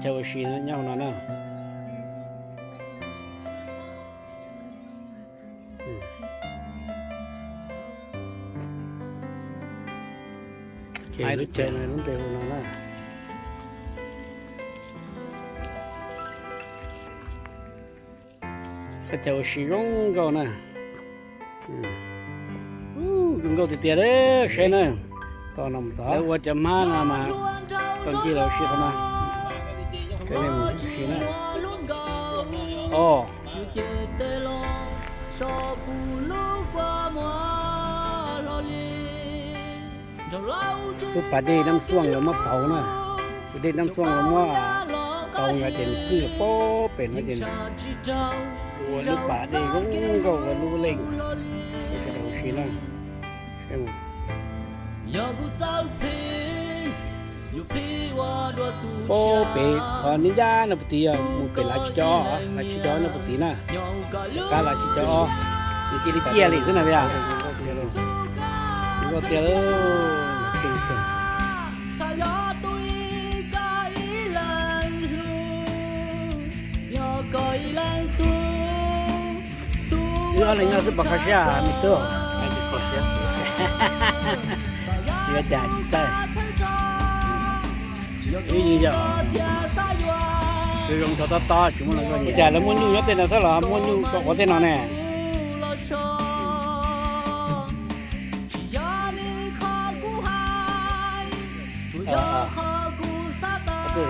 Chaw ua si nyob hauv no na. Ces lub chaw no lub npe hu no na. Qhov chaw ua si zoo nkauj na. Zoo nkauj tiag tiag li, saib na. Tom no mus tod lawv ua cov hmab no mas tau ncig los ua si qhov no. Cov nej mus ua si na. Os, lub pas dej Nab Xuaj lawv muab tauv na. Pas dej Nab Xuaj lawv muab tauv nkaus ces nws kwj pob pem no ces ua lub pas dej zoo nkauj ua lub leej. Ua si na. Pob pem qhov neb yab no puag tid yog mus pem lav tsib caug ob, lav tsib caug ob no puag tid na. Qab lav tsib caug ob, nws cia li ciaj li xwb na. Zoo nkauj tiag lauj. Wb ob leeg nyob xwb puas kho siab me tub? Tsis kho siab. Tsis ua cas tsis txawj. Wb yeej yog zoo zoo rau tob tob tsis muaj hluas nkauj. Ua cas lawv muaj nyuj nyob tej no thiab los muaj nyuj rau qhov tej no ne?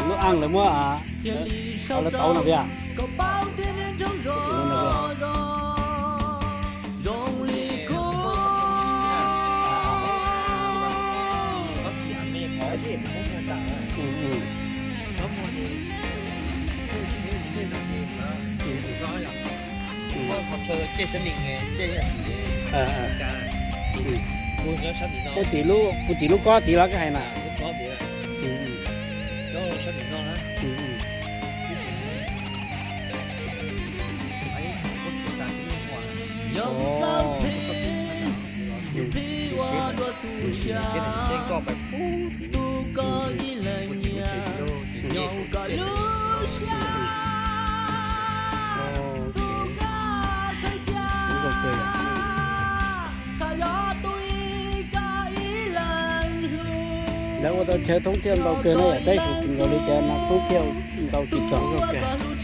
Lub aj lawv muab, lawv tauv no tiag. Puag tim lub kob tid los koj hais na. Lawv ua tau chaw thoob thiaj ntau kawg no yom, tab sis tsis nkaus li cov nas thoob thiaj ntau tsis txaus.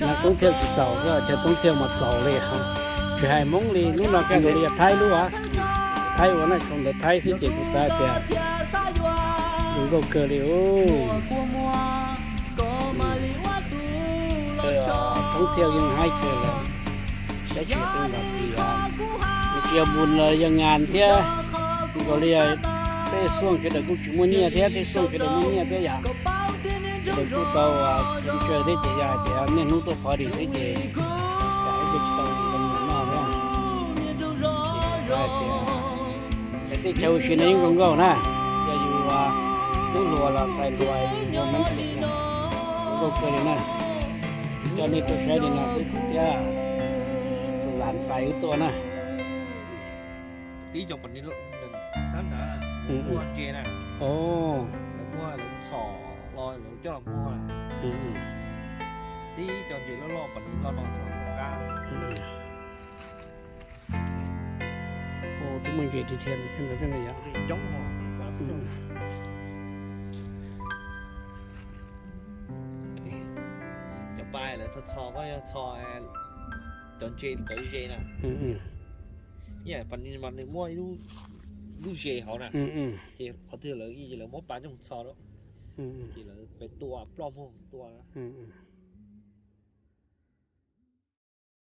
Nas thoob thiaj tsis txaus, chaw thoob thiaj mas txaus li. Tsis hais Hmoob li, lub no kawg nkaus li yog Thaib lub as. Thaib ua na, thaum ntawd Thaib xwb ces kuv xav tias zoo nkauj kawg li. Thoob thiaj yeej haib kawg li. Tab sis nws tsis yog mus los yog ngas thiab, nkaus li tej xuaj sawv daws kuj tsis muaj nyiaj thiab, tej xuaj sawv daws muaj nyiaj thiab yom. Sawv daws kuj tau ntshaw thiab ces yog hais tias niaj hnub tuaj party thiab ces tsis tau noj thiab. Hais tias tej chaw ua si no yeej zoo nkauj na, yog yus tub hluas los txais hluas ua meej tiag, zoo nkauj kawg li na. Coj nej tuaj saib li no xwb thiab, tus lam xais wb tuaj na. Tib cov pom ni, muaj ntses na, lawv muab lawv txhom los lawv coj los muag. Tib cov ntses loj loj pom ni loj no txhom qab. Twb muaj ntses tiag tiag, coob. Cov pais lawv txhom, txhom, cov ntses lawv ze na. Ib yam pom ni mas nws muaj ib lub ze hauv na, ces qhov twg lawv, lawv muab pas coj txhom lawm, ces lawv pes tua ploj muag tua na.